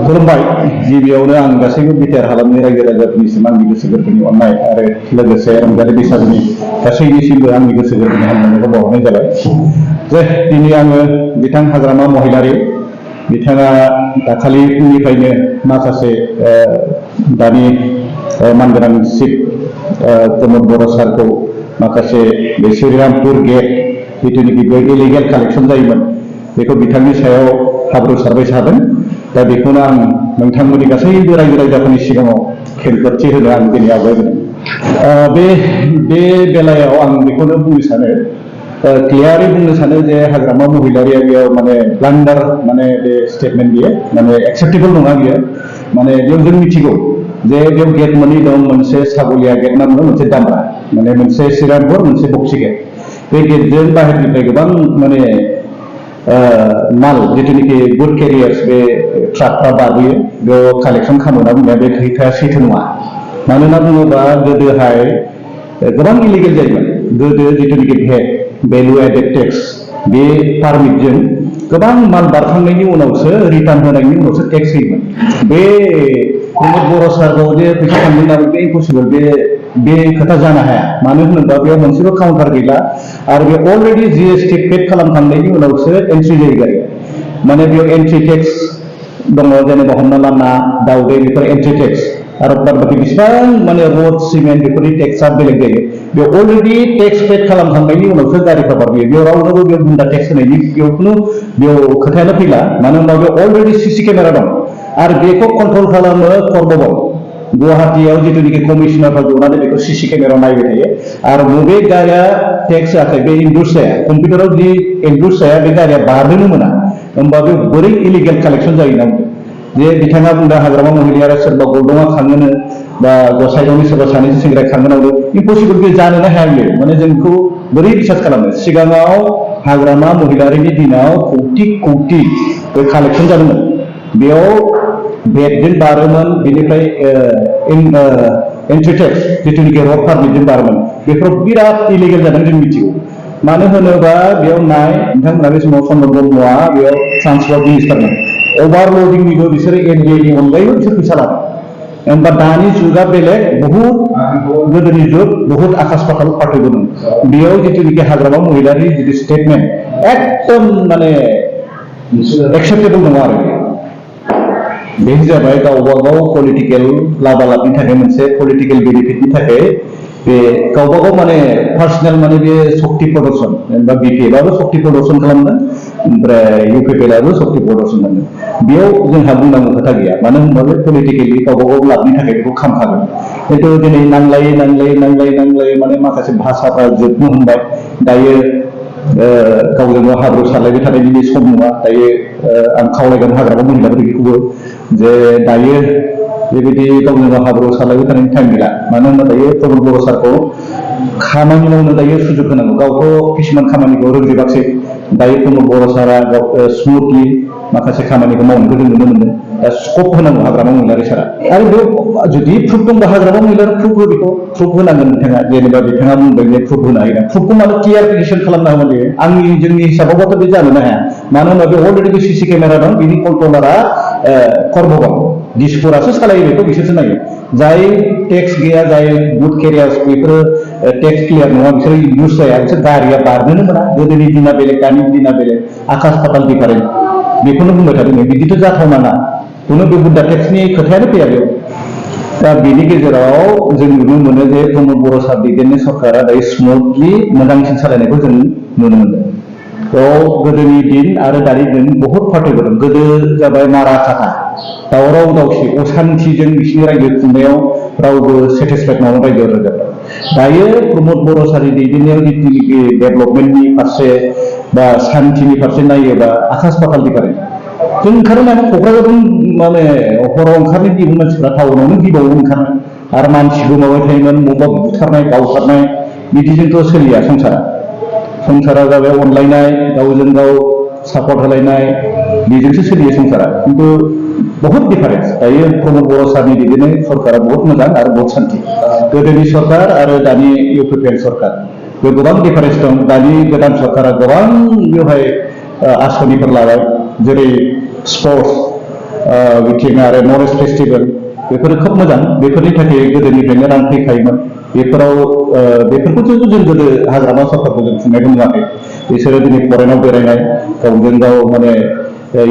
खुलुमबाय गिबियावनो आं गासैबो बिटिआर हालामनि रायजो राजाफोरनिसिम आंनि गोसो गोरबोनि अननाय आरो लोगोसे रंजालि बैसागुनि गासैनिसिमबो आंनि गोसो गोरबोनि हामलायनायखौ बावहरनाय जाबाय। जे दिनै आङो बिथां हाग्रामा महिलारि बिथाङा दाखालि फुंनिफ्रायनो माखासे दानि मानगोनां चिफ प्रमद बर' सारखौ माखासे बे श्रीरामपुर गेट जिथुनिखि बे इलिगेल कालेक्सन जायोमोन बेखौ बिथांनि सायाव हाब्रु सारबाय थादों। दा बेखौनो आं नोंथांमोननि गासैबो रायजो राजाफोरनि सिगाङाव खेंफोरथि होनो आं दिनै आवगायबोदों। बे बेलायाव आं बेखौनो बुंनो सानो, क्लियारै बुंनो सानो जे हाग्रामा महिलारिया बेयाव माने ब्लान्डार माने बे स्टेटमेन्ट बियो माने एक्सेप्टेबल नङा बियो। माने बेयाव जों मिथिगौ जे बेयाव गेट मोननै दं, मोनसे सागलिया गेट नाम दं, मोनसे दामरा माने मोनसे श्रीरामपुर मोनसे बक्सि गेट। बे गेटजों बाहेरनिफ्राय गोबां माने माल जिथुनिखि गुड केरियार्स बे ट्राकफ्रा बारबोयो बेयाव कालेक्सन खालामो होनना बुंनाया बे खोथाया सैथो नङा। मानो होनना बुङोबा गोदोहाय गोबां इलिगेल जायोमोन। गोदो जिथुनिखि भेट भेलु एडेड टेक्स बे पारमिटजों गोबां माल बारखांनायनि उनावसो रिटार्न होनायनि उनावसो टेक्स होयोमोन। बे प्रमद बर' सारखौ जे फैसा खांदोंनाबो बे इम्पसिबल, बे खोथा जानो हाया। मानो होनोबा बेयाव मोनसेबो काउन्टार गैला आरो बे अलरेडि जिएसटि पेड खालामखांनायनि उनावसो एन्ट्रि जायो गारिया। माने बेयाव एन्ट्रि टेक्स दङ, जेनेबा हमना ला ना दाउदै बेफोर एन्ट्रि टेक्स आरो बादबाखि बेसेबां माने रड सिमेन्ट बेफोरनि टेक्सआ बेलेग जायो। बेयाव अलरेडि टेक्स पेड खालामखांनायनि उनावसो गारिफ्रा बारबोयो। बेयाव रावनोबो बेयाव गुन्दा टेक्स होनायनि बेयाव खोथायानो फैला। मानो होनबा बेयाव अलरेडि सिसि केमेरा दं आरो बेखौ कन्ट्रल खालामो कर्मबल। गुवाहाटीयाव जिथुनिखि कमिशनारफ्रा जनानै बेखौ सिसि केमेरायाव नायबाय थायो आरो बबे गारिया टेक्स जायाखै बे इन्डुस जाया, कम्पिउटाराव जि इन्डुस जाया बे गारिया बारनोनो मोना। होमबा बे बोरै इलिगेल कालेक्सन जायो ना बुंदों। जे बिथाङा बुंदों हाग्रामा महिलारिया सोरबा गलदङा खाङोनो बा गसाइगावनि सोरबा सानैसो सेंग्रा खाङोनावनो, इम्पसिबल बे जानोनो हाया बियो। माने जों बेखौ बोरै रिसार्च खालामनो। सिगाङाव हाग्रामा महिलारिनि दिनाव कौटि कौटि बे कालेक्सन जादोंमोन। बेयाव भेटजों बारोमोन, बेनिफ्राय एन्ट्रि टेक्स जिथुनिखि रड पारमिटजों बारोमोन। बेफोराव बिराद इलिगेल जादों जों मिथिगौ। मानो होनोबा बेयाव बिथांमोना बे समाव चन्द्र ब्रह्मआ बेयाव ट्रान्सपर्ट मिनिस्टारमोन। अभारलडिंनिबो बिसोरो एनडिएनि अनगायैबो बिसोर फैसा लादों। होमबा दानि जुगा बेलेग, बहुद गोदोनि जुग, बहुद आकाश पाताल पार्थक्य दं। बेयाव जिथुनिखि हाग्रामा महिलारिनि जिथु स्टेटमेन्ट एकदम माने एक्सेप्टेबल नङा आरो बे जाबाय गावबा गाव पलिटिकेल लाबालाबनि थाखाय, मोनसे पलिटिकेल बेनिफिटनि थाखाय बे गावबा गाव माने पार्सनेल माने बे सक्ति प्रदर्शन, जेनेबा बिपिएलआबो सक्ति प्रदर्शन खालामदों, ओमफ्राय इउपिपिएलआबो सक्ति प्रदर्शन खालामदों। बेयाव जोंहा बुंनांगौ खोथा गैया। मानो होनबा बे पलिटिकेलि गावबा गाव लाबनि थाखाय बेखौ खालामखागोन। खिन्थु दिनै नांलायै माने माखासे भाषाफ्रा जोबनो हमबाय। दायो गावजों गाव हाब्रु सारलायबाय थानायनि सम नङा। दायो आं खावलायगोन हाग्रामा महिलाफोरखौबो जे दायो बेबायदि गावजों गाव हाब्रु सारलायबाय थानायनि टाइम गैला। मानो होनबा दायो प्रमद बर' सारखौ खामानि मावनो दायो सुजुग होनांगौ। गावथ' किसुमान खामानिखौ रोंजोबाखिसै। दायो प्रमद बर' सारा स्मुथलि माखासे खामानिखौ मावनायखौ जों नुनो मोनदों। दा स्कप होनांगौ हाग्रामा महिलारि सारा। आरो बेयाव जुदि प्रुफ दंबा हाग्रामा महिलारि प्रुफ हो, बेखौ प्रुफ होनांगोन बिथाङा। जेनेबा बिथाङा बुंदों जे प्रुफ होनो हायो। प्रुफखौ मानो क्लियारिफिकेसन खालामना होनांगौ। जोंनि हिसाबावबाथ' बे जानोनो हाया। मानो होनबा बे अलरेडि बे सिसि केमेरा दं, बिनि कन्ट्रलारा कर्मबल दिसपुरासो सालायो, बेखौ बिसोरसो नायो। जाय टेक्स गैया, जाय गुड केरियार्स बेफोरो टेक्स क्लियार नङा, बिसोरो इउज जाया, बिसोर गारिया बारनोनो मोना। गोदोनि दिना बेलेग, दानि दिना बेलेग, आकाश पाताल डिफारेन्ट। बेखौनो बुंबाय थादों। बिदिथ' जाथावना ना, खुनु बे गुड्डा टेक्सनि खोथायानो फैया बेयाव। दा बेनि गेजेराव जों नुनो मोनो जे प्रमद बर' सार दैदेननाय सरकारा दायो स्मुथलि मोजांसिन सालायनायखौ जों नुनो मोनदों। गोदोनि दिन आरो दानि दिन बहुत पार्थक्य दं। गोदो जाबाय नारा काथा, दावराव दावसि, असान्थिजों बिसिनि रायजो खुंनायाव रावबो सेटिसफाइड नङा रायजो राजाफ्रा। दायो प्रमद बर' सारनि दैदेननायाव जिथुनिखि डेभेलपमेन्टनि फारसे बा सान्थिनि फारसे नायोबा आकाश पाताल डिफारेन्ट। जों ओंखारो नामा क'क्राझाराव माने हराव ओंखारनाय गिबो मानसिफ्रा टाउनावनो गिबावो ओंखारनाय आरो मानसि गोमाबाय थायोमोन, बबेबा बुथारनाय गावथारनाय, बिदिजोंथ' सोलिया संसारा। संसारा जाबाय अनलायनाय, गावजों गाव सापर्ट होलायनाय, बेजोंसो सोलियो संसारा। खिन्थु बहुत डिफारेन्स। दायो प्रमद बर' सारनि दैदेननाय सरकारा बहुत मोजां आरो बहुत सान्थि। गोदोनि सरकार आरो दानि इउपिपिएल सरकार बे गोबां डिफारेन्स दं। दानि गोदान सरकारा गोबां बेवहाय आसनिफोर लाबाय, जेरै स्पर्ट्स बिथिं आरो नलेज फेस्टिभेल बेफोरो खोब मोजां बेफोरनि थाखाय गोदोनिफ्रायनो रां फैखायोमोन बेफोराव बेफोरखौथ' जों गोदो हाग्रामा सरकारखौ जों खुंनायखौ नुवाखै बिसोरो दिनै फरेनाव बेरायनाय गावजों गाव माने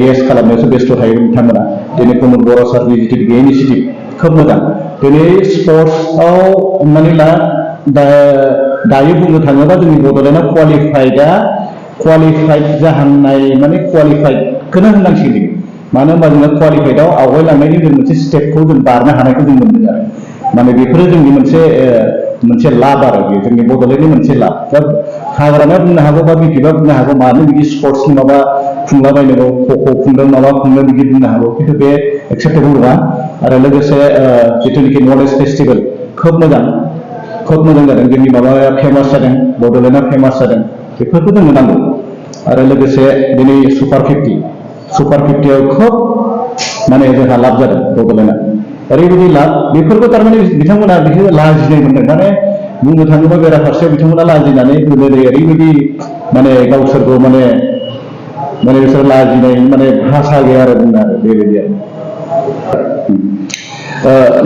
इएस खालामनायावसो बेस्थ' थायोमोन बिथांमोना दिनै प्रमद बर' सारनि जिथु इनिसियेटिभ खोब मोजां दिनै स्पर्ट्सआव हमनानै ला दायो बुंनो थाङोबा जोंनि बड'लेण्डआव क्वालिफाइड जाहांनाय माने क्वालिफाइडखौनो होननांसिगोन मानो होनबा जोङो क्वालिफाइडआव आवगायलांनायनि जों मोनसे स्टेपखौ जों बारनो हानायखौ जों मोनदों आरो माने बेफोरो जोंनि मोनसे लाब आरो बेयो जोंनि बड'लेण्डनि मोनसे लाब दा हाग्रामाया बुंनो हागौ बा बिपिबा बुंनो हागौ मानो बिदि स्पर्ट्सनि माबा खुंलाबायनांगौ ख'खौ खुंदों माबा खुंदों बिदि बुंनो हागौ खिन्थु बे एक्सेप्टेबल नङा आरो लोगोसे जिथुनिखि नलेज फेस्टिभेल खोब मोजां जादों जोंनि माबाया फेमास जादों बड'लेण्डआ फेमास जादों बेफोरखौ जोंनो नांगौ आरो लोगोसे दिनै सुपार 50आव खोब माने जोंहा लाब जादों बड'लेण्डआ ओरैबायदि लाब बेफोरखौ थारमाने बिथांमोना बेखौ लाजिनाय मोनदों माने बुंनो थाङोबा बेराफारसे बिथांमोना लाजिनानै ओरैबायदि माने गावसोरखौ माने बिसोर लाजिनाय माने भाषा गैया आरो बुंनो आरो बेबायदि आरो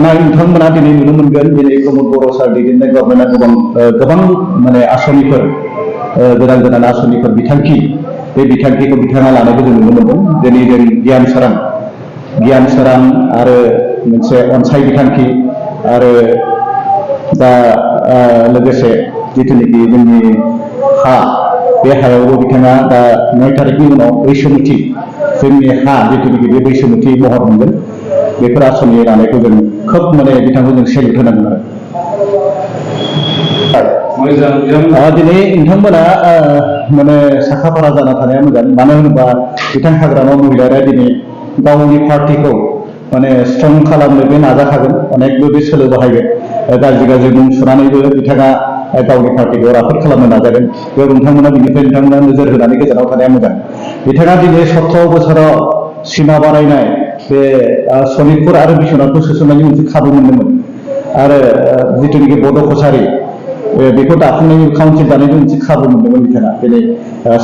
नोंथांमोना दिनै नुनो मोनगोन दिनै प्रमद बर' सार दैदेननाय गभर्नमेन्टआ गोबां माने आसनिफोर गोदान आसनिफोर बिथांखि बे बिथांखिखौ बिथाङा लानायखौ जों नुनो मोनदों दिनै जों गियान सोरां आरो मोनसे अनसाय बिथांखि आरो दा लोगोसे जिथुनिखि जोंनि हा बे हायावबो बिथाङा दा 9 तारिखनि उनाव बैसोमुथि जोंनि हा जिथुनिखि बे बैसोमुथि महर मोनगोन बेफोर आसनि लानायखौ जों खोब माने बिथांखौ जों सेलुट होनांगोन आरो दिनै नोंथांमोना माने साखाफारा जाना थानाया मोजां मानो होनोबा बिथां हाग्रामा महिलारिया दिनै गावनि पार्टिखौ माने स्ट्रं खालामनो बे नाजाखागोन अनेकबो बे सोलो बाहायगोन गाज्रि मुं सुनानैबो बिथाङा गावनि पार्टिखौ राफोद खालामनो नाजागोन बेयाव नोंथांमोना नोजोर होनानै गोजानाव थानाया मोजां बिथाङा दिनै 17 बोसोराव सिमा बारायनाय बे सनितपुर आरो बिश्वनाथखौ सोसननायनि मोनसे खाबु मोनदोंमोन आरो जिथुनिखि बड' कसारि बेखौ दाफुंनायनि काउन्सिल दानायनि मोनसे खाबु मोनदोंमोन बिथाङा दिनै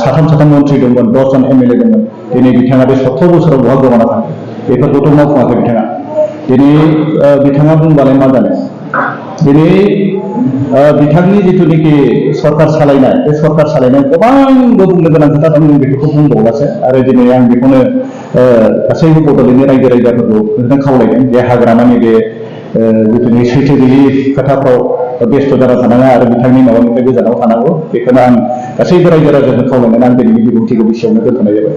साथाम मन्त्रि दंमोन 10 जन MLA दंमोन दिनै बिथाङा बे 17 बोसोराव बहा गोमाना थांदों बेफोरखौथ' मावफुङाखै दिनै बिथाङा बुंबालाय मा जानो दिनै बिथांनि जिथुनिखि सरकार सालायनाय बे सरकार सालायनायाव गोबांबो बुंनो गोनां खोथा दं जों बेफोरखौ बुंबावलासो आरो दिनै आं बेखौनो गासैबो बड'लेण्डनि रायजो राजाफोरखौ बेखौनो खावलायदों बे हाग्रामानि बे जिथुनिखि सैथो गैयि खोथाफ्राव बेस्थ' जाना थानाङा आरो बिथांनि माबानिफ्राय गोजानाव थानांगौ बेखौनो आं गासैबो रायजो राजाखौ खावलायनानै आं दिनैनि बिबुंथिखौ बेसेयावनो दोनथ'नाय जाबाय।